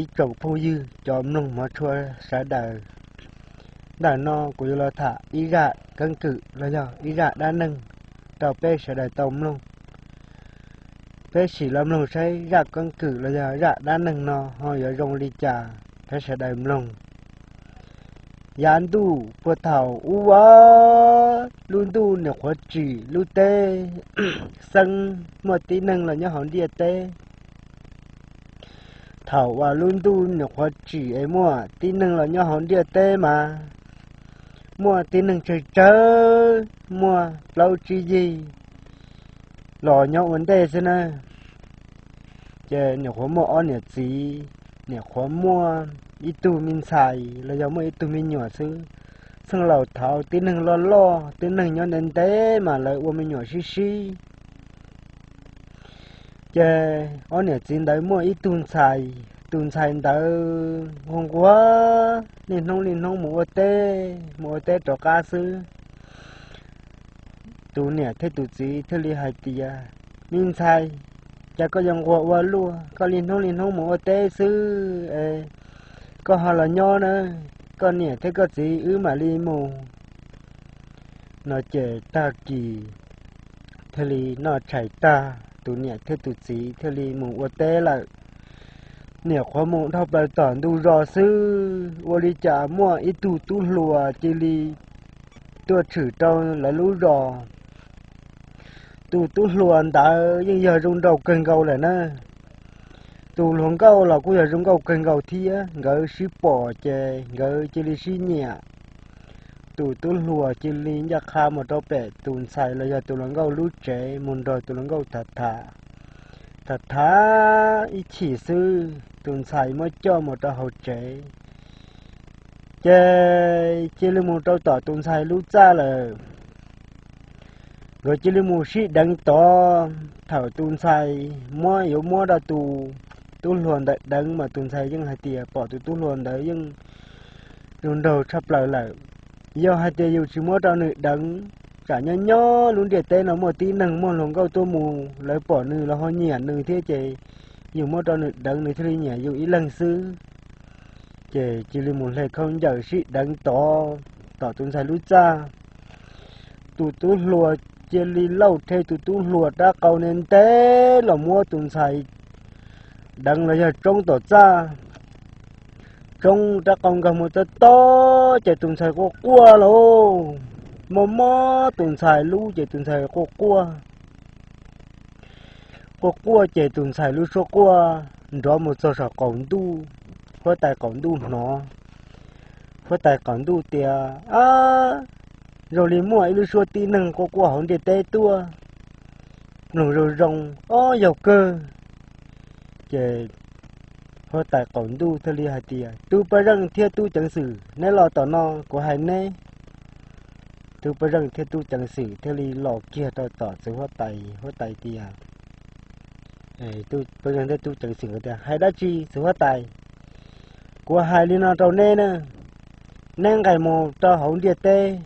ib tsoom phooj ywg cov mloog hmov tshua sawv daws. Ntawm no kuv yuav los tham ib zaj keeb kwm los yog ib zaj dab neeg rau peb sawv daws tau mloog. Peb sim los mloog saib zaj keeb kwm los yog zaj dab neeg no ho yuav zoo li cas, peb sawv daws mloog. Yav ntuj puag thaum ub, lub ntuj nyuam qhuav tsim lub teb, xeeb muaj tib neeg los nyob hauv ntiaj teb. Thaum uas lub ntuj nyuam qhuav tsim es muaj tib neeg los nyob hauv ntiaj teb mas muaj tib neeg tsawg tsawg, muaj plaub tsib yig los nyob ua ntej xwb na. Ces nyuam qhuav muaj ob niam txiv, nyuam qhuav muaj ib tug me ntxhais los yog muaj ib tug me nyuam xwb. Txheej laus thaud tib neeg loj loj, tib neeg nyob ntev ntev mas lawv ua me nyuam sib sib. Ces ob niam txiv ntawd muaj ib tug ntxhais, tus ntxhais ntawd nquag nquag, niaj hnub niaj hnub mus ua teb, mus ua teb rov qab xwb. Tus niam thiab tus txiv thiaj li hais tias, Me ntxhais, cas koj yuav nquag ua luaj, koj niaj hnub niaj hnub mus ua teb xwb es koj ho los nyob na, koj niam thiab koj txiv wb mam li mus. No ces tag kis thiaj li noj tshais tag, tus niam thiab tus txiv thiaj li mus ua teb lawm. Nyuam qhuav mus dhau plaws tom ntug zos xwb, ua li cas muaj ib tug tub hluas cia li tuaj tshwm rau lawv lub zos. Tus tub hluas ntawd yeej yog zoo nraug kawg nkaus lawm na. Tus hluas nkauj los kuj yog zoo nkauj kawg nkaus thiab, nkawd sib pom ces nkawd cia li sib nyiam. Tus tub hluas cia li ncaj qha mus rau pem tus ntxhais los yog tus hluas nkauj lub tsev mus nrog tus hluas nkauj tham tham. Tham tham ib chim xwb tus ntxhais muab coj mus rau hauv tsev, ces cia li mus rau tom tus ntxhais lub txaj lawm. Nkawd cia li mus sib deev tod. Thaum tus ntxhais muab, yuav muab rau tus tub hluas ntawd deev mas tus ntxhais yeej hais tias pom tus tub hluas ntawd yeej zoo nraug tshaj plaws lawm. Yog hais tias yus tsis muab rau nws deev, tsam nyob nyob lub ntiaj teb no muaj tib neeg muaj hluas nkauj tuaj mus, lawv pom nws los ho nyiam nws thiab ces yus muab rau nws deev nws thiaj li nyiam yus ib leeg xwb. Ces cia li mus hle khaub ncaws sib deev tod, tom tus ntxhais lub txaj. Tus tub hluas cia li lauj rhe tus tub hluas rab qau ntev ntev los muab tus ntxhais deev los yog tsoob tom txaj. Tsoob rab qau nkag mus tob tob ces tus ntxhais quaj quaj lauj. Mob mob tus ntxhais lub ces tus ntxhais quaj quaj. Quaj quaj ces tus ntxhais lub suab quaj nrov mus txog saum qaum ntuj. Huab tais qaum ntuj hnov, huab tais qaum ntuj tias, Ab, zoo li muaj ib lub suab tib neeg quaj quaj hauv ntiaj teb tuaj, mloog zoo zoo, ob yog kawg. Ces huab tais qaum ntuj thiaj li hais tias, Tub Paj Zeej thiab Tub Ceev Xwm, neb los tom no kuv hais neb. Tub Paj Zeej thiab Tub Ceev Xwm thiaj li los kiag rau tom txiv huab tais, huab tais tias, Tub Paj Zeej thiab Tub Ceev Xwm tias, Hais dab tsi txiv huab tais? Kuv hais li no rau neb na, neb nqes mus rau hauv ntiaj teb,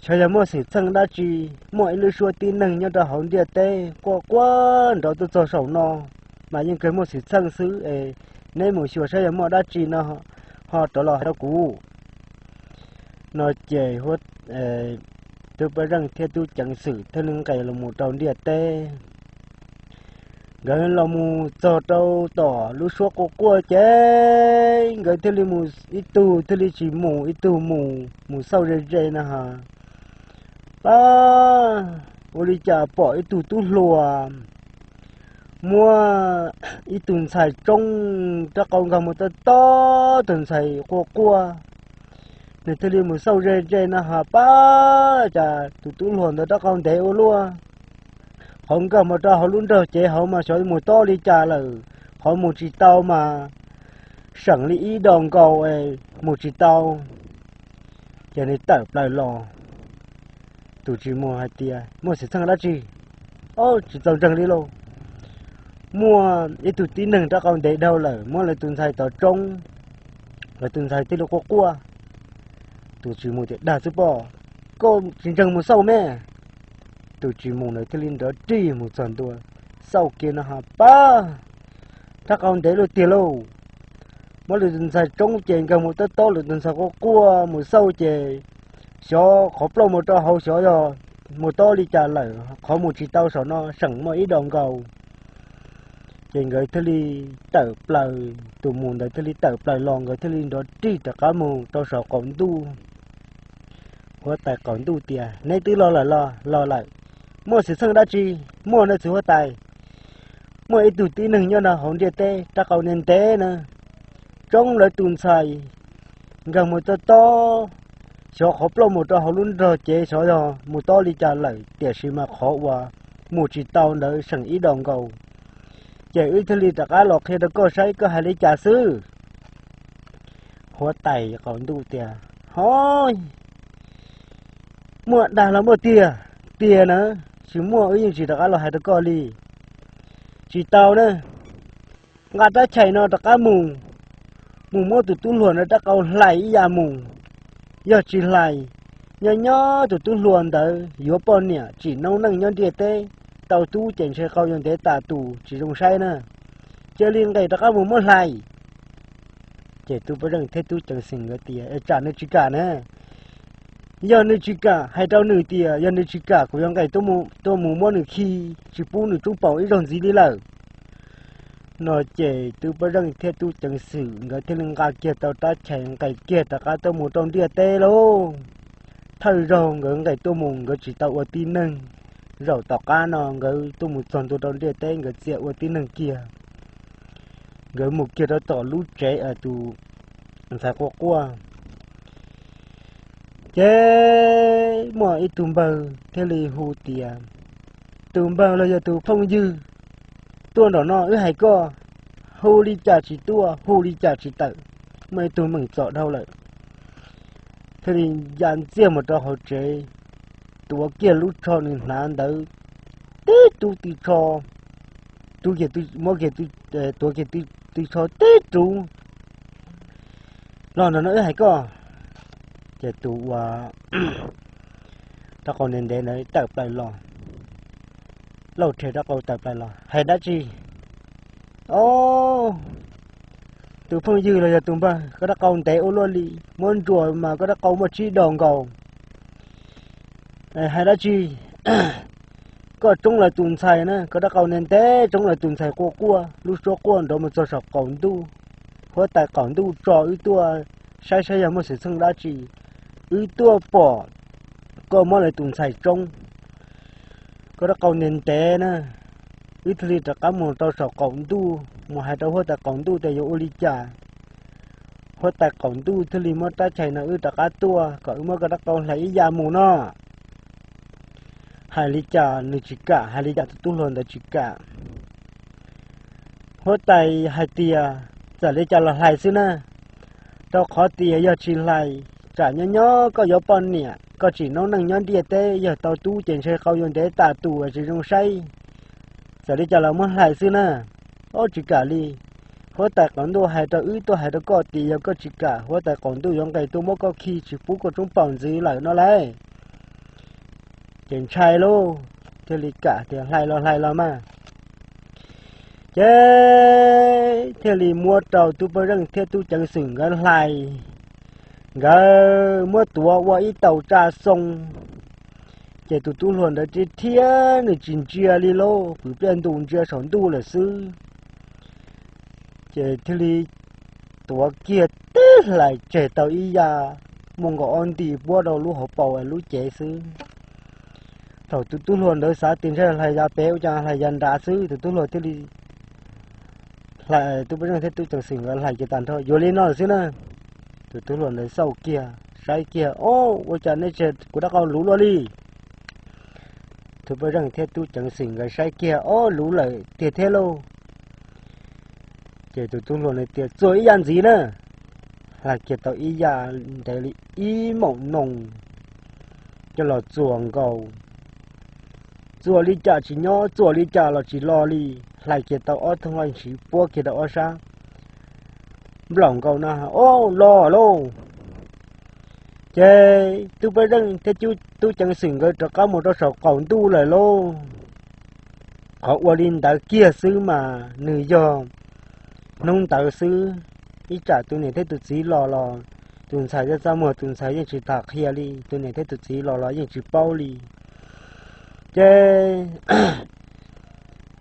xyov yog muaj xwm txheej dab tsi, muaj ib lub suab tib neeg nyob rau hauv ntiaj teb quaj quaj nrov tuaj txog saum no, mas yeej kawg muaj xwm txheej xwb es neb mus xyuas saib yog muaj dab tsi no ho rov los hais rau kuv. No ces Tub Paj Zeej thiab Tub Ceev Xwm thiaj li nqes los mus rau ntiaj teb. Nkawd los mus txog rau tom lub suab quaj quaj ces nkawd thiaj li mus, ib tug thiaj li tsis mus, ib tug mus mus xauj ze ze no ha. Pab, ua li cas pom ib tug tub hluas muab ib tug ntxhais tsoob rab qau nkag mus tob tob, tus ntxhais quaj quaj. Nws thiaj li mus xauj ze ze no ha, pab, cas tus tub hluas ntawd rab qau ntev ua luaj. Qhov nkag mus rau hauv lub nrog cev hauv mas xyov mus tob li cas lawm, qhov mus tsis tau mas seem li ib do nkaus es mus tsis tau. Ces nws tawm plaws los. Tus tsis mus hais tias, Muaj xwm txheej dab tsi? Ob, tsis txaus ntseeg li lauj. Muaj ib tug tib neeg rab qau ntev dhau lawm muab lawv tus ntxhais tod tsoob, lawv tus ntxhais thiaj li quaj quaj. Tus tsis mus tias, Dag xwb pob, koj tsis ntseeg mus xauj me. Tus tsis mus ntawd thiaj li nrov rig mus txog ntua, xauj kiag no ha, pab, rab qau ntev luaj tiag lauj. muab lwm tus ntxhais tsoob ces nkawg mus tob tob lwm tus ntxhais quaj quaj mus xauj ces xyov qhov plauj mus rau hauv xyov yog mus tob li cas lawm, qhov mus tsis tau saum no seem muaj ib dos nkaus. Ces nkawd thiaj li tawm plaws, tus mus ntawd thiaj li tawm plaws los, nkawd thiaj li nrov rig rov qab mus rau saum qaum ntuj. Huab tais qaum ntuj tias, Neb twb los lawm los? Los lawm. Muaj xwm txheej dab tsi? Muaj no txiv huab tais, muaj ib tug tib neeg nyob no hauv ntiaj teb rab qau ntev ntev na, tsoob lawv tus ntxhais, nkawg mus tob tob, xyov qhov plauj mus rau hauv lub nrog cev xyov yog mus tob li cas lawm, tiam sis mas qhov uas mus tsis tau ntawd seem ib dos nkaus. Ces wb thiaj li rov qab los qhia rau koj saib koj hais li cas xwb. Huab tais qaum ntuj tias, Ho, muaj dag los muaj tiag? Tiag na, tsis muaj wb yeej tsis rov qab los hais rau koj li. Tsis tau na, nqa rab chais no rov qab mus, mus muab tus tub hluas ntawd rab qau hlais ib yam mus. Yog tsis hlais, nyob nyob tus tub hluas ntawd yuav poj niam tsim noob neej nyob ntiaj teb, tau tub ces ntshe qau yuav ntev tas tus tsis zoo saib na. Cia li nqes rov qab mus muab hlais. Ces tub Paj Zeej thiab tub Ceev Xwm nkawd tias, Es tsam nws tsis kam na? Yog nws tsis kam, hais rau nws tias yog nws tsis kam kuv yuav nqes tuaj mus muab nws khi, tsis pub nws tsoob paum ib zaug ntxiv li lawm. No ces tub Paj Zeej thiab tub Ceev Xwm nkawd thiaj li nqa kiag tau rab chais nqes kiag rov qab tuaj mus rau ntiaj teb lauj. Thawj zaug nkawd nqes tuaj mus nkawd tsis tau ua tib neeg, zaum tom qab no nkawd tuaj mus txog ntua rau ntiaj teb nkawd txia ua tib neeg kiag. Nkawd mus kiag rau tom lub tsev tus ntxhais quaj quaj, ces muaj ib tug npawg thiaj li hu tias, Tus npawg los yog tus phooj ywg, tuaj nram no wb hais koj. Hu li cas tsis tuaj, hu li cas tsis tawm. Muaj ib tug meem txom dhau lawm, thiaj li ya ntxiag mus rau hauv tsev, tuav kiag lub tsho nws hnav ntawd tib rub tib tsho, muab kiag, tuav kiag tib tsho tib rub. Los nram no wb hais koj. Ces tus uas rab qau ntev ntev ntawd tawm plaws los, lauj rhe rab qau tawm plaws los, Hais dab tsi? Au, tus phooj ywg los yog tus npawg, koj rab qau ntev ua luaj li, muab ntsuas mas koj rab qau muaj tsib dos nkaus. Hais dab tsi? Koj tsoob lawv tus ntxhais na, koj rab qau ntev ntev tsoob lawv tus ntxhais quaj quaj, lub suab quaj nrov mus txog saum qaum ntuj. Huab tais qaum ntuj tso wb tuaj saib saib yog muaj xwm txheej dab tsi, wb tuaj pom koj muab lawv tus ntxhais tsoob, koj rab qau ntev ntev na. Wb thiaj li rov qab mus rau saum qaum ntuj mus hais rau huab tais qaum ntuj tias yuav ua li cas. Huab tais qaum ntuj thiaj li muab rab chais no wb rov qab tuaj kom wb muab koj rab qau hlais ib yam mus no. Hais li cas nws tsis kam, hais li cas tus tub hluas ntawd tsis kam. Huab tais hais tias, Txawm li cas los hlais xwb na, rau qhov tias yog tsis hlais, tsam nyob nyob koj yuav poj niam, koj tsim noob neej nyob ntiaj teb, yog tau tub ces ntshe qau yuav ntev tas tus tsis zoo saib. Txawm li cas los muab hlais xwb na. Ob, tsis kam li. Huab tais qaum ntuj hais rau wb tuaj hais rau koj tias yog koj tsis kam, huab tais qaum ntuj yuav nqes tuaj muab koj khi tsis pub koj tsoob paum ntxiv lawm no lauj. Ces ntshai lauj, thiaj li kam tias hlais los hlais los mas. Ces thiaj li muab rau tub Paj Zeej thiab tub Ceev Xwm nkawd hlais. Nkawd muab tuav ua ib tau tsa xoo. Ces tus tub hluas ntawd thiab nws tsis ntsia li lauj, pwm pliaj ntus ntsia saum ntuj lawm xwb. Ces thiaj li tuav kiag tib hlais tseg tau ib yam, muaj nkaus ob nti puab rau lub hauv paus lub cev xwb. Thaum tus tub hluas ntawd xav tias ntshe hlais yav pem ua cas hlais yav nrad xwb, tus tub hluas thiaj li, tub Paj Zeej thiab tub Ceev Xwm nkawd hlais kiag tag nrho yuav li no lawm xwb na. Tus tub hluas ntawd xauj kiag saib kiag, Ob, ua cas nej tseg kuv rab qau luv luaj li? Tus Paj Zeej thiab tub Ceev Xwm nkawd saib kiag, Ob, luv lawm tiag thiab lauj. Ces tus tub hluas ntawd tias, Txuas ib yam ntxiv na. Hlais kiag tau ib yam ntev li ib moom noog coj los txuas nkaus. Txuas li cas tsis nyob, txuas li cas los tsis los li. Hlais kiag tau ob thooj vaj ntshis puab kiag rau ob sab, nplaum nkaus na, Ob, los lauj. Ces tub Paj Zeej thiab tub Ceev Xwm nkawd rov qab mus rau saum qaum ntuj lawm lauj. Qhov ua li ntawd kiag xwb mas nws yog hnub ntawd xwb. ib tsam tus niam thiab tus txiv los los tus ntxhais txaj muag tus ntxhais yeej tsis tham qhia li, tus niam thiab tus txiv los los yeej tsis paub li. Ces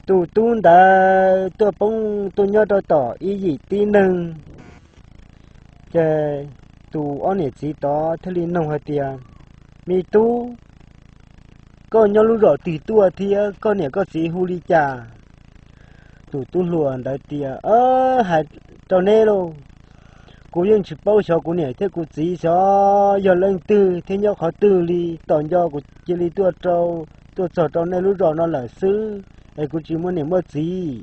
tus tub ntawd tuaj poob tuaj nyob rau tom ib yim tib neeg. Ces tus ob niam txiv tod thiaj li nug hais tias, me tub, koj nyob lub zos twg tuaj thiab koj niam koj txiv hu li cas? Tus tub hluas ntawd tias, hais rau neb lauj, kuv yeej tsis paub xyov kuv niam thiab kuv txiv xyov yog leej twg thiab nyob qhov twg li, tos nco kuv cia li tuaj rau, tuaj txog rau nej lub zos no lawm xwb, es kuv tsis muaj niam muaj txiv.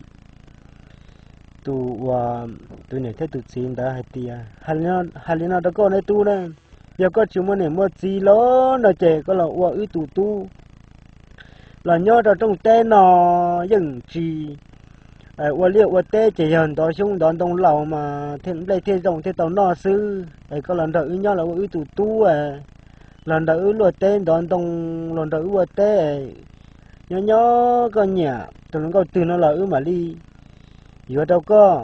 Tus uas tus niam thiab tus txiv ntawd hais tias, hais li no rau koj neb tub na, yog koj tsis muaj niam muaj txiv los no ces koj los ua wb tus tub los nyob rau rooj teb no, yeej tsis ua liaj ua teb ces yog ntov xyoob ntov ntoo laus mas thiaj nplej thiaj zoo thiaj tau noj xwb. Es koj los nrog wb nyob los ua wb tus tub, los nrog wb luaj teb ntov ntoo, los nrog wb ua teb, nyob nyob koj nyiam tus hluas nkauj twg no los wb mam li yuav rau koj.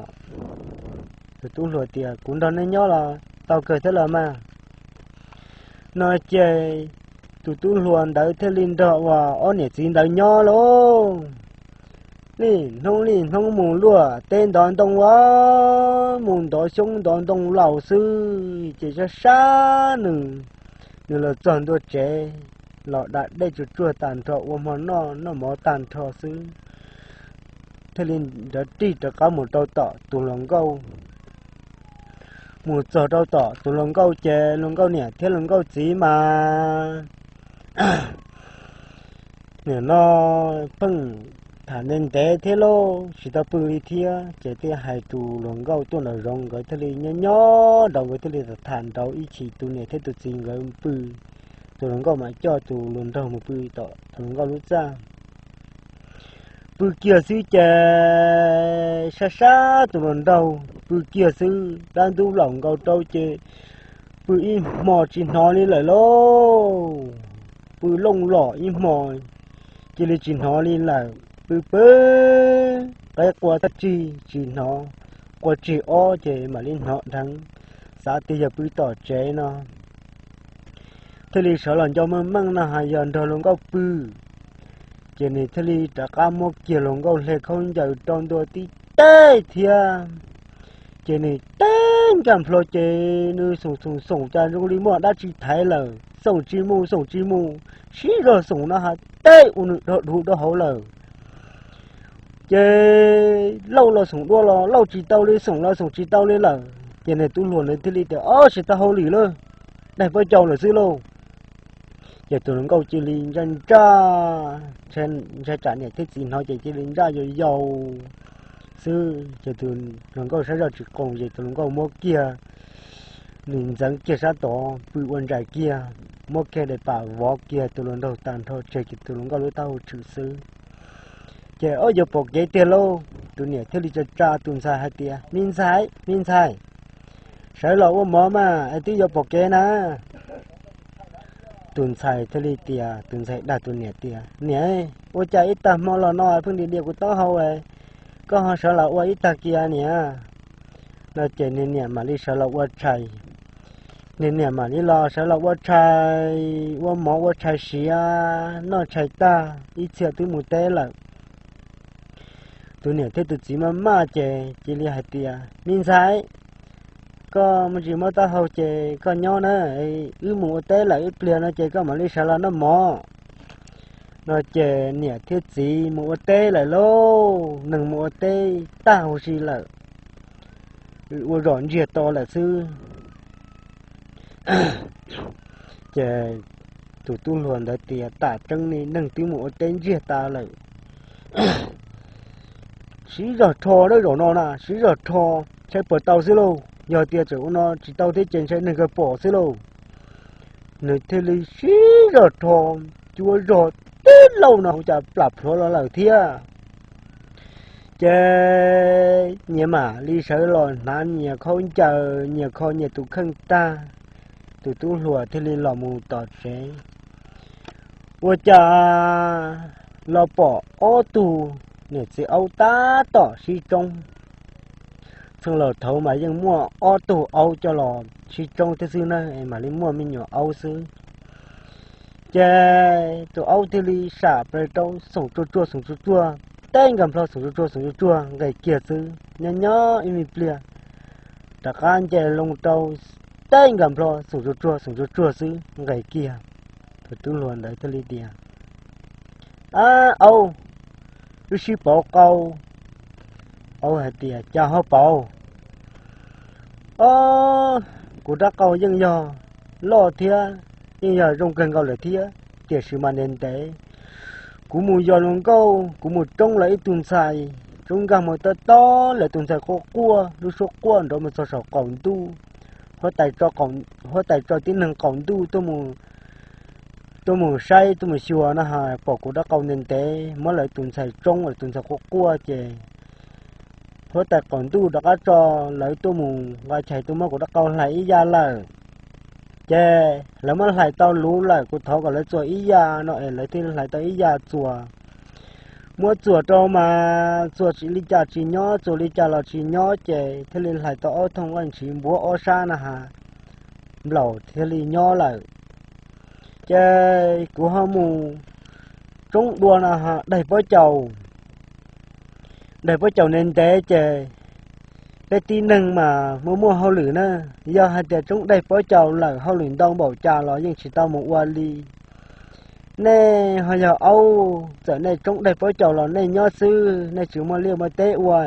Tus tub hluas tias, kuv nrog nej nyob los tau kawg thiab los mas. No ces tus tub hluas ntawd thiaj li nrog uas ob niam txiv ntawd nyob lauj. Niaj hnub niaj hnub mus luaj teb ntov ntoo a, mus ntov xyoob ntov ntoo laus xwb ces sab sab nws, nws los txog ntua tsev los da dej tsuag tsuag tag nrho, ua hmo noj noj mov tag nrho xwb, thiaj li nrov rig rov qab mus rau tom tus hluas nkauj. Mus txog rau tom tus hluas nkauj ces hluas nkauj niam thiab hluas nkauj txiv mas nim no pheej tham ntev ntev thiab lauj, tsis tau pw li thiab. Ces thiaj hais tus hluas nkauj tuaj nraum zoov, nkawd thiaj li nyob nyob rau nkawd thiaj li tham nraud ib chim tus niam thiab tus txiv nkawd pw. Tus hluas nkauj mam coj tus hluas nraug mus pw tom tus hluas nkauj lub txaj. Pw kiag xwb ces sab sab tus hluas nraug pw kiag xwb, dab ntub laum nkaus rau ces pw ib hmo tsis hnov li lawm lauj. Pw looj lom ib hmo cia li tsis hnov li lawm, pw pw qe qua tag tsig tsis hnov, qua tsig ob ces mam li hnov dheev, xav tias yog pw tom tsev no. Thiaj li sawv los nco meej meej no hais yog nrog hluas nkauj pw. Ces nws thiaj li rov qab muab kiag hluas nkauj hle khaub ncaws rau ntua tib teg thiab. Ces nws teb nkaj nplho ces nws xoom xoom xoom cas zoo li muaj dab tsi thaiv lawm, xoom tsis mus xoom tsis mus, sib zog xoom no has teb ua nws dhau dhuv rau hauv lawm. Ces lauj los xoom dua los lauj tsis tau li, xoom los xoom tsis tau li lawm. Ces nws tub hluas nws thiaj li tias, ob tsis tau hauj lwm lawm, daig pob caus lawm xwb lauj. Ces tus hluas nkauj cia li ntsaj ntsaj, ntshai tsam niam thiab txiv hnov ces cia li ntsaj yau yau xwb. Ces tus hluas nkauj sab zog tsis qoos ces tus hluas nkauj muab kiag, nws ntxeev kiag sab tod pw ua ntsais kiag, muab kiag daim pam vov kiag tus hluas nraug tag nrho tseg kiag tus hluas nkauj lub taub hau tshwm xwb. Ces ob yuav pom kev tiag lauj, tus niam thiaj li tsa tsa tus ntxhais hais tias, me ntxhais, me ntxhais, sawv los ua mov mas es twb yuav pom kev na. Tus ntxhais thiaj li tias, tus ntxhais dag tus niam tias, niam, ua cas ib tag hmo los no pheej diam diam kuv taub hau, koj ho sawv los ua ib tag kiag niam. No ces nws niam mam li sawv los ua tshais. Nws niam mam li los sawv los ua tshais, ua mov ua tshais siav, noj tshais tag ib txhia twb mus teb lawm. Tus niam thiab tus txiv maj maj ces cia li hais tias, me ntxhais, koj muaj tsis muaj taub hau ces koj nyob na, wb mus ua teb lawm ib pliag no ces koj mam li sawv los noj mov. No ces niam thiab txiv mus ua teb lawm lauj, neeg mus ua teb tag huv si lawm, ua zos ntsiag to lawm xwb. Ces tus tub hluas ntawd tias, tam tseeb li neeg twb mus ua teb ntsiag tas lawm, siv zog rho dab zaum no na, siv zog rho, saib puas tau xwb lauj, yog tias tseem ua no tsis tau thiab ces ntshe neeg kawg pom xwb lauj. Nws thiaj li siv zog rho, cuab zog tib lauj no ua cas plam plhuav los lawm thiab. Ces nyias mam li sawv los hnav nyias khaub ncaws, nyias kho nyias tus kheej tag, tus tub hluas thiaj li los mus tom tsev. Ua cas los pom ob tug niam txiv aub tab tom sib tsoob. Txheej laus thaud mas yeej muaj ob tug aub coj los sib tsoob thiab xwb na, es mam li muaj me nyuam aub xwb. Ces tus aub thiaj li sam plaws rau xoom tsuag tsuag xoom tsuag tsuag, teb nkag nplho xoom tsuag tsuag xoom tsuag tsuag nqes kiag xwb. Nyob nyob ib me pliag rov qab nce loo rau, teb nkag nplho xoom tsuag tsuag xoom tsuag tsuag xwb nqes kiag. Tus tub hluas ntawd thiaj li tias, Ab aub, wb sib pauv qau. Aub hais tias, Cas ho pauv? Ob, kuv rab qau yeej yog loj thiab yeej yog zoo kawg nkaus lawm thiab, tiam sis mas ntev ntev kuv mus yos hluas nkauj, kuv mus tsoob lawv ib tug ntxhais, tsoob nkag mus tob tob lawv tus ntxhais quaj quaj, lub suab quaj nrov mus txog saum qaum ntuj. Huab tais tso tib neeg qaum ntuj tuaj mus saib tuaj mus xyuas na has, pom kuv rab qau ntev ntev muab lawv tus ntxhais tsoob, lawv tus ntxhais quaj quaj ces huab tais qaum ntuj rov qab tso lawv tuaj mus nqa chais tuaj muab kuv rab qau hlais ib yam lawm. Ces lawv muab hlais tau luv lawm, kuv thov kom lawv txuas ib yam no es lawv thiaj hlais tau ib yam txuas. Muab txuas rau mas txuas tsis li cas tsis nyob, txuas li cas los tsis nyob, ces thiaj li hlais tau ob thooj vaj ntshis npuab ob sab na has, nplaum thiaj li nyob lawm. Ces kuv ho mus tsoob dua no daig pob caus. Daig pob caus ntev ntev ces peb tib neeg mas muaj muaj hauj lwm na, yog hais tias tsoob daig pob caus lawm hauj lwm ntau npaum cas los yeej tsis tau mus ua li. Nej ho yog aub, txawm nej tsoob daig pob caus los nej nyob xwb, nej tsis muaj liaj muaj teb ua.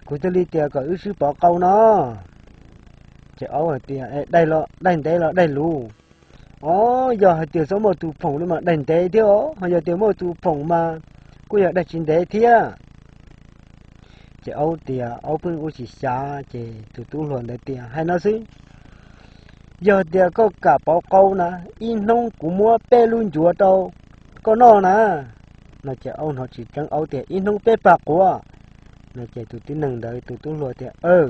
Kuv thiaj li tias kom wb sib pauv qau no. Ces aub hais tias, Daig ntev los daig luv? Ob, yog hais tias txhob muaj tus phoom li mas daig ntev thiab os, ho yog tias muaj tus phoom mas kuj yog daig tsis ntev thiab. Ces aub tias, aub pheej ua tsis xyav, ces tus tub hluas ntawd tias, Hais no xwb, yog tias koj kam pauv qau na, ib hnub kuv muab peb lub ncuav rau koj noj na. No ces aub hnov tsis tseeb, aub tias, Ib hnub peb pag quav. No ces tus tib neeg ntawd tus tub hluas tias, Aw.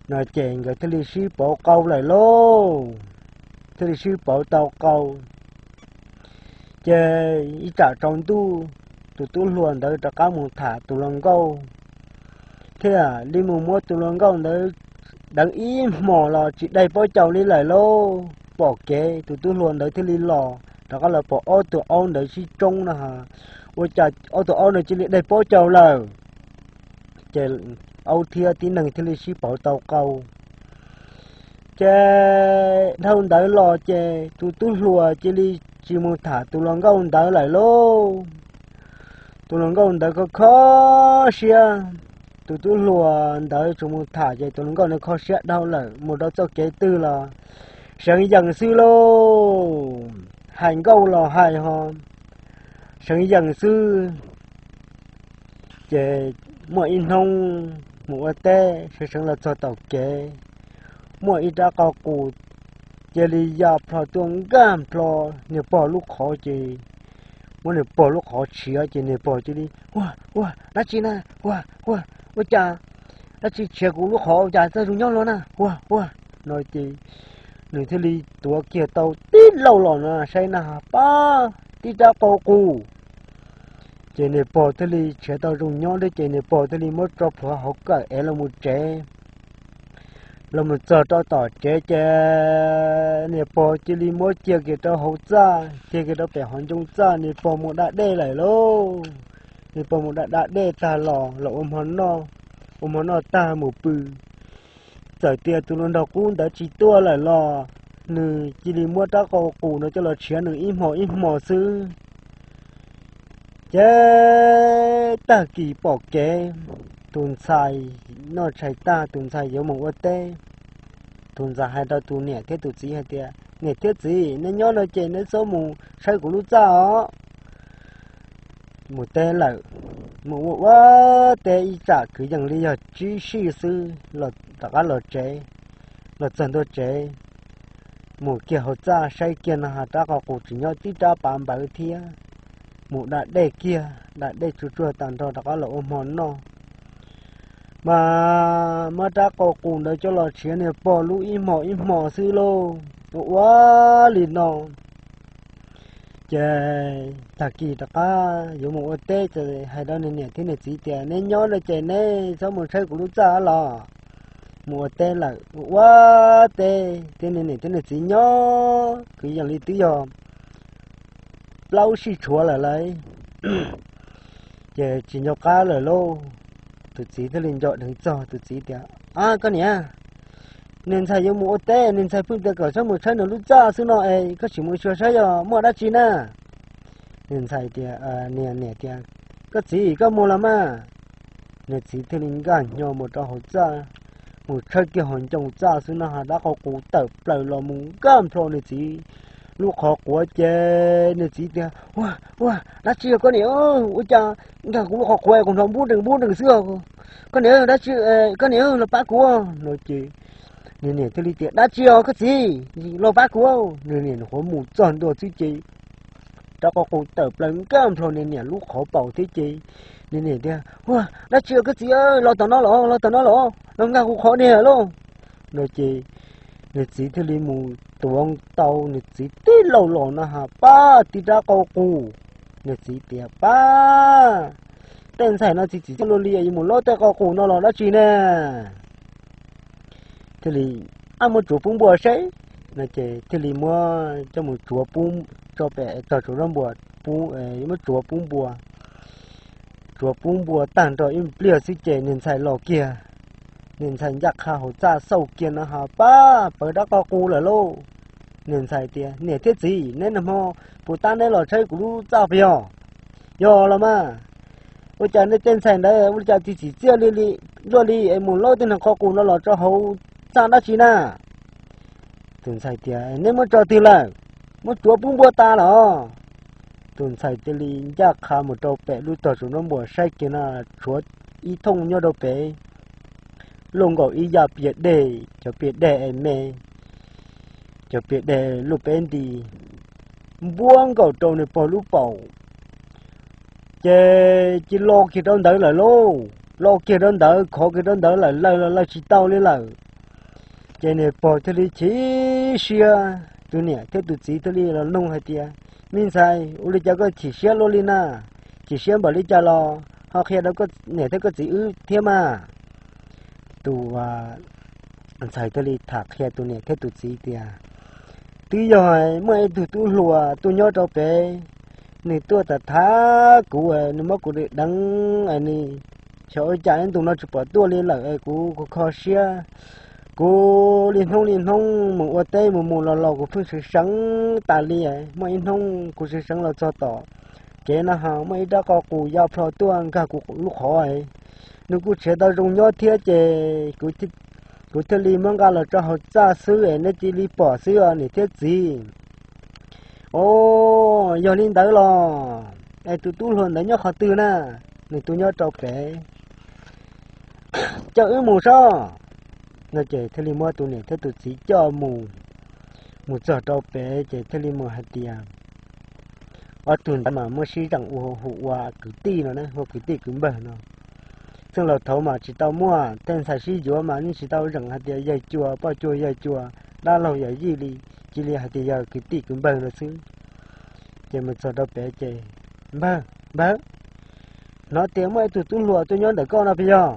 No ces nkawd thiaj li sib pauv qau lawm lauj, thiaj li sib pauv tau qau. Ces ib tsam tsaus ntuj, tus tub hluas ntawd rov qab mus tham tus hluas nkauj, thiaj li mus muab tus hluas nkauj ntawd deev ib hmos los tsis daig pob caus li lawm lauj. Pom kev tus tub hluas ntawd thiaj li los, rov qab los pom ob tug aub ntawd sib tsoob no ha, ua cas ob tug aub ntawd cia li daig pob caus lawm. Ces aub thiab tib neeg thiaj li sib pauv tau qau. Ces dhau ntawd los ces tus tub hluas cia li tsis mus tham tus hluas nkauj ntawd lawm lauj. Tus hluas nkauj ntawd kho kho siab, tus tub hluas ntawd tsuas mus tham ces tus hluas nkauj ntawd kho siab dhau lawm, mus rau txoj kev twg los seev yees xwb lauj. Hais nkauj los hais ho seev yees xwb. Ces muaj ib hnub mus ua teb sawv seev los txog tom kev, muaj ib rab qau qus cia li ya plho tuaj nkag plho niag pog lub qhov ces, muab niag pog lub qhov tshiav ces niag pog cia li, Ua, ua, dab tsi na? Ua, ua, ua cas dab tsi tshiav kuv lub qhov, ua cas txawj zoo nyob luaj na? Ua, ua. No ces nws thiaj li tuav kiag tau tib lauj los no saib na, pab tib rab qau qus. Ces niag pog thiaj li tshiav tau zoo nyob thiab ces niag pog thiaj li muab tso plhuav hauv kawm es los mus tsev. Los mus txog rau tom tsev ces niag pog cia li muab cia kiag rau hauv txaj, cia kiag rau pem hauv ncoo txaj, niag pog mus da dej lawm lauj. Niag pog mus da da dej tag los los ua hmo noj, ua hmo noj tag mus pw. Txawm tias tus hluas nraug qub ntawd tsis tuaj lawm los nws cia li muab rab qau qus no coj los tshiav nws ib hmos ib hmos xwb. Ces tag kis pom kev, tus ntxhais noj tshais tag, tus ntxhais yuav mus ua teb. Tus ntxhais hais rau tus niam thiab tus txiv hais tias, Niam thiab txiv, neb nyob no ces neb txhob mus saib kuv lub txaj os. Mus teb lawm, mus ua ua teb ib tsam kwv yees li yog tsib sij xwb los rov qab los tsev. Los txog ntua tsev, mus kiag hauv txaj saib kiag no has rab qau qus tsis nyob tib rab pav npawv thiab. Mus da dej kiag, da dej tsuag tsuag tag nrho rov qab los ua hmo noj. Mas muab rab qau qus ntawd coj los tshiav niag pog lub ib hmos ib hmos xwb lauj. Ua ua li no, Ces tag kis rov qab yuav mus ua teb ces hais rau nws niam thiab nws txiv tias, Neb nyob no ces neb txhob mus tshawb kuv lub txaj los. Mus ua teb lawm, ua teb thiab nws niam thiab nws txiv nyob kwv yees li twb yog plaub sij tshuav lawm lauj. Ces tsis nco qab lawm lauj, tus txiv thiaj li nco dheev txog. Tus txiv tias, Ab, koj niam, niag ntxhais yuav mus ua teb, niag ntxhais pheej tias kom txhob mus tshawb nws lub txaj xwb no es koj tseem mus xyuas saib yog muaj dab tsi na. Niag ntxhais tias, niag niam tias, Koj txiv, koj mus los mas. Niag txiv thiaj li nkag hnyo mus rau hauv txaj, mus tshawb kiag hauv ncoo txaj xwb no ha, dab qau qus tawm plaws los mus nkag nplho niag txiv lub qhov quav. Ces niag txiv tias, Ua, ua, dab tsi os koj niam, ua cas nkag kuv lub qhov quav, kuv hnov npub nrees npub nrees xwb. Koj niam, dab tsi, koj niam los pab kuv no. Ces nws niam thiaj li tias, Dab tsi os koj txiv, los pab kuv. Nws niam nyuam qhuav mus txog ntua xwb ces dab qau qus tawm plaws nkag nplho nws niam lub qhov paum thiab. Ces nws niam tias, Ua, dab tsi os koj txiv, los tom no los, los tom no los, los nkag kuv qhov niag lauj no. Ces nws txiv thiaj li mus tuav tau nws txiv tib laug los no ha, pab tib dab qau qus. Nws txiv tias, Pab, tej ntxhais no txiv txiv txawj luaj li yuav mus lob tej qau qus no los dab tsi ne? Thiaj li, Ab, muab tsuav pub npua seb no. Ces thiaj li muab coj mus tsuav pub, tso pem tog tsuav zaub npua, muab tsuav pub npua. Tsuav pub npua tag nrho ib pliag xwb ces niag ntxhais los kiag. Niag ntxhais ncaj qha hauv txaj xauj kiag no ha, pab pawv dab qau qus lawm lauj. Niag ntxhais tias, Niam thiab txiv, neb nag hmo puas tab neb los tshawb kuv lub txaj puas yog? Yog los mas. Ua cas nej tej ntxhais ntawd ua li cas txiv txiv txiaj li, luaj li es mus lob tej niag qau qus no los rau hauv txaj dab tsi na? Tus ntxhais tias, Neb muab tso twg lawm? Muab tsuav pub npua tas los? Tus ntxhais cia li ncaj qha mus rau pem lub tog tsuav zaub npua saib kiag no, tshuav ib thooj nyob rau pem, luaj nkaus ib yam pias deg, cov pias deg es me, cov pias deg luaj peb nti, npuab nkaus rau nws pog lub paum. Ces cia li los kiag rau ntawd lawm lauj, los kiag rau ntawd, khov kiag rau ntawd lawm, laws los laws tsis tau li lawm. Ces nws pog thiaj li chim siab, tus niam thiab tus txiv thiaj li los nug hais tias, Me ntxhais, ua li cas koj chim siab luaj li na? Chim siab npaum li cas los ho qhia rau niam thiab koj txiv wb thiab mas. Tus ntxhais thiaj li tham qhia tus niam thiab tus txiv tias, Twb yog muaj ib tug tub hluas tuaj nyob rau pem, nws tuaj tham tham kuv, nws muab kuv deev, nws xyov ua cas ib ntus no tsis pom tuaj li lawm es kuv kho kho siab. Kuv li hnub li hnub mus ua teb mus mus los los kuv pheej seev seev tas li. Muaj ib hnub kuv seev seev los txog tom kev no ho muaj ib rab qau qus ya plho tuaj nkag kuv lub qhov. Nws kuj tsis tau zoo nyob thiab ces kuv thiaj li muab nqa los rau hauv txaj xwb es nej cia li pom xwb os niam thiab txiv. Os, yog li ntawd los es tus tub hluas ntawd nyob qhov twg na? Nws tuaj nyob rau pem, coj wb mus saib no. Ces thiaj li muab tus niam thiab tus txiv coj mus. Mus txog rau pem ces thiaj li mus hais tias, Ob tug ntawd mas muab sib zeem ua hu ua kwv tij no na, hu ua kwv tij kwv npawg no. Txheej laus thaud mas tsis tau muaj tej ntxhais sib yuav mas yeej tsis tau zeem hais tias yawg cua poj cua yawg cua, dab laug yawm yij li, cia li hais tias yog kwv tij kwv npawg no xwb. Ces mus txog rau pem ces, Npawg, npawg, hnov tias muaj ib tug tub hluas tuaj nyob ntawm koj no puas yog?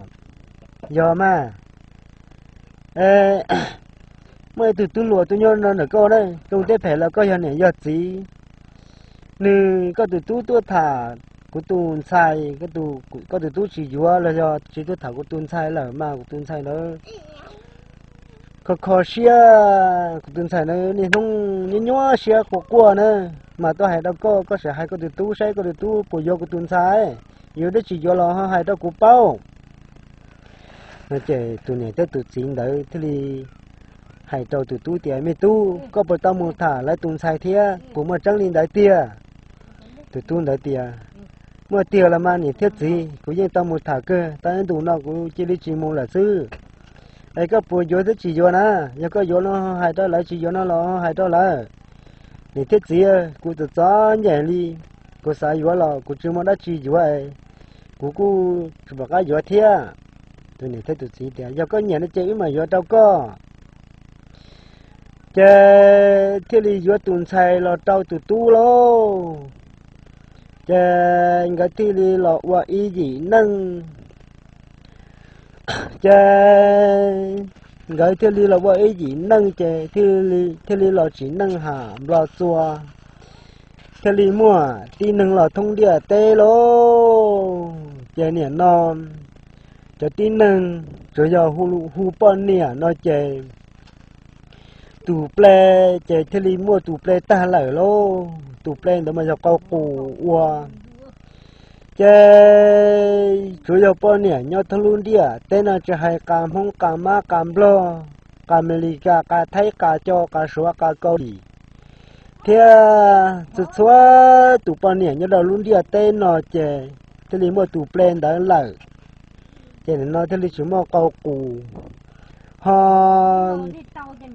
Yog mas. Muaj ib tug tub hluas tuaj nyob no ntawm koj na, rooj teb phem los koj yog niam yog txiv. Nws, koj tus tub tuaj tham kuv tus ntxhais, koj tus tub tsis yuav los yog tsis tuaj tham kuv tus ntxhais lawm mas kuv tus ntxhais ntawd kho kho siab, kuv tus ntxhais ntawd niaj hnub nyuaj nyuaj siab quaj quaj na, mas tuaj hais rau koj, koj sim hais koj tus tub saib koj tus tub puas yuav kuv tus ntxhais. Yuav thiab tsis yuav los ho hais rau kuv paub. No ces tus niam thiab tus txiv ntawd thiaj li hais rau tus tub tias, Me tub, koj puas tau mus tham lawv tus ntxhais thiab, puas muaj tseeb li ntawd tiag? Tus tub ntawd tias, Muaj tiag los mas niam thiab txiv, kuv yeej tau mus tham kawg, tau ib ntus no kuv cia li tsis mus lawm xwb. Es koj puas yuav thiab tsis yuav na? Yog koj yuav no hais rau lawv, tsis yuav no los hais rau lawv. Niam thiab txiv, kuv txom txom nyem li, kuv xav yuav los kuv tsis muaj dab tsi yuav, kuv kuj tsis pom qab yuav thiab. Tus niam thiab tus txiv tias, Yog koj nyiam no ces wb mam yuav rau koj. Ces thiaj li yuav tus ntxhais los rau tus tub lauj. Ces nkawd thiaj li los ua ib yim neej. Ces nkawd thiaj li los ua ib yim neej ces thiaj li los tsim neej ham nplo txua, thiaj li muaj tib neeg los thoob ntiaj teb lauj. Ces nim no cov tib neeg tsuas yog hu poj niam no ces tus ple ces thiaj li muaj tus ple tag lawm lauj. Tus ple ntawd mas yog qau qus ua. Ces tsuas yog poj niam nyob thoob lub ntiaj teb no tsis hais qas Hmoob, qas Mab, qas Nplog, qas Amelikas, qas Thaib, qas Co, qas Suav, qas Kaus Lim, thiab txhua txhua tus poj niam nyob rau lub ntiaj teb no ces thiaj li muaj tus ple ntawd lawm. Ces nim no thiaj li tsis muaj qau qus. Ho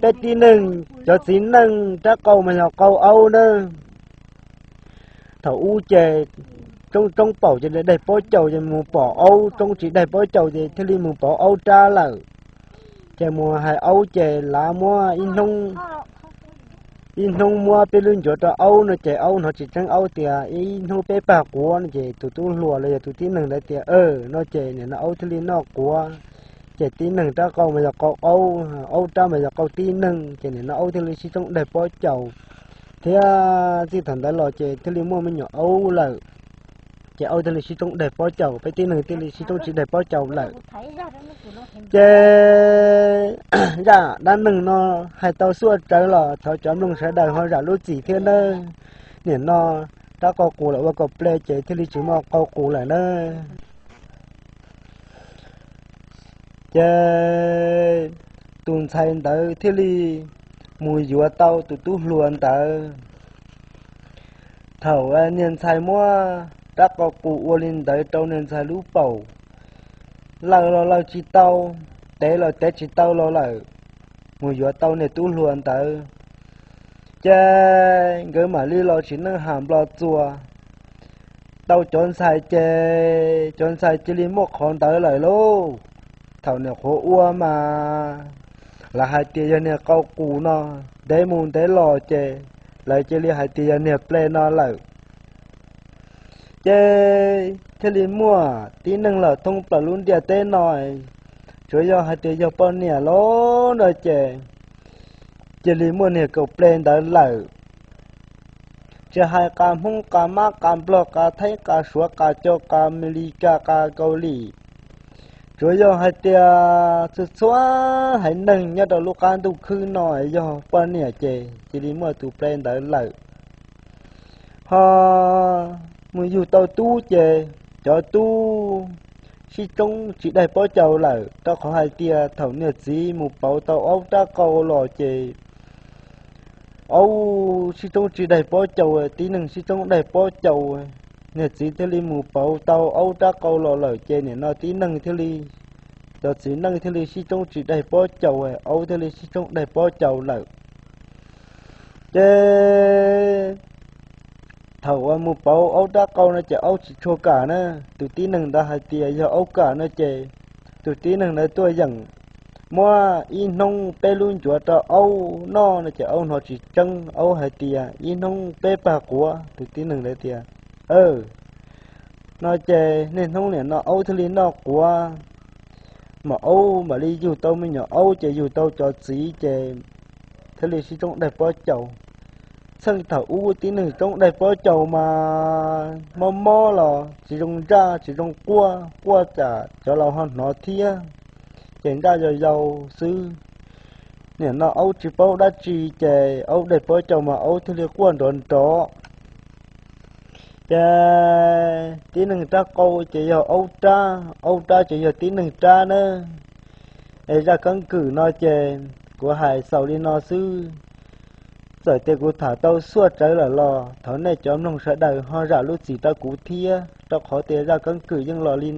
peb tib neeg cov txiv neej rab qau mas yog qau aub na. Thaum ub ces roob roob paum ces daig pob caus ces mus pom aub, roob tsis daig pob caus ces thiaj li mus pom aub rab lawm. Ces mus hais aub ces lav muab ib hnub, ib hnub muab peb lub ncuav rau aub no ces aub hnov tsis tseeb, aub tias ib hnub peb pag quav no ces tus tub hluas los yog tus tib neeg ntawd tias no ces nim no aub thiaj li noj quav. Ces tib neeg rab qau mas yog qau aub, aub rab mas yog qau tib neeg, ces nim no aub thiaj li sib tsoob daig pob caus. Thiab txij thaum ntawd los ces thiaj li muaj me nyuam aub lawm. Ces aub thiaj li sib tsoob daig pob caus, peb tib neeg thiaj li sib tsoob tsis daig pob caus lawm. Ces zaj dab neeg no hais tau xuaj rawv los thov cov mloog sawv daws ho zam lub txim thiab nawb. Nim no rab qau qus los ua kaum ple ces thiaj li tsis muaj qau qus lawm nawb. Ces tus ntxhais ntawd thiaj li mus yuav tau tus tub hluas ntawd. Thaum niag ntxhais muab rab qau qus ua li ntawd rau niag ntxhais lub paum, lawj los lawj tsis tau, tev los tev tsis tau los lawm, mus yuav tau niag tub hluas ntawd. Ces nkawd mam li los tsim neej ham nplo txua. Tau cov ntxhais ces cov ntxhais cia li muaj qhov ntawd lawm lauj. Thaum niam qhuav ua mas lawv hais tias yog niag qau qus no, ntev mus ntev los ces lawv cia li hais tias yog niag ple no lawm. Ces thiaj li muaj tib neeg los thoob plaws lub ntiaj teb no, tsuas yog hais tias yog poj niam los no ces cia li muaj niag kaum ple ntawd lawm. Tsis hais qas Hmoob, qas Mab, qas Nplog, qas Thaib, qas Suav, qas Co, qas Amelikas, qas Kaus Lim, tsuas yog hais tias txhua txhua haiv neeg nyob rau lub qab ntuj khwb no yog poj niam ces cia li muaj tus ple ntawd lawm. Ho mus yug tau tub ces cov tub sib tsoob tsis daig pob caus lawm, rau qhov hais tias thaum niag txiv mus pauv tau aub rab qau los ces aub sib tsoob tsis daig pob caus, tib neeg sib tsoob daig pob caus. Niag txiv thiaj li mus pauv tau aub rab qau los lawm ces nim no tib neeg thiaj li, cov txiv neej thiaj li sib tsoob tsis daig pob caus, aub thiaj li sib tsoob daig pob caus lawm. Ces thaum uas mus pauv aub rab qau no ces aub tsis tshua kam na. Tus tib neeg ntawd hais tias yog aub kam no ces tus tib neeg ntawd tuaj yeem muab ib hnub peb lub ncuav rau aub noj no ces aub hnov tsis tseeb, aub hais tias ib hnub peb pag quav. Tus tib neeg ntawd tias, no ces niaj hnub nim no aub thiaj li noj quav, mas aub mam li yug tau me nyuam aub ces yug tau cov txiv ces thiaj li sib tsoob daig pob caus. Txheej thaum ub tib neeg tsoob daig pob caus mas mob mob los tsis zoo ntsaj tsis zoo quaj, quaj tsam cov laus ho hnov thiab, ces ntsaj yau yau xwb. Nim no aub tsis paub dab tsi ces aub daig pob caus mas aub thiaj li quaj nrov nrov. Ces tib neeg rab qau ces yog aub rab, aub rab ces yog tib neeg rab na. Es zaj keeb kwm no ces kuv hais xaus li no xwb. Txawm tias kuv tham tau xuaj rawv lawm los thov nej cov mloog sawv daws ho zam lub txim rau kuv thiab, rau qhov tias zaj keeb kwm yeej los li no.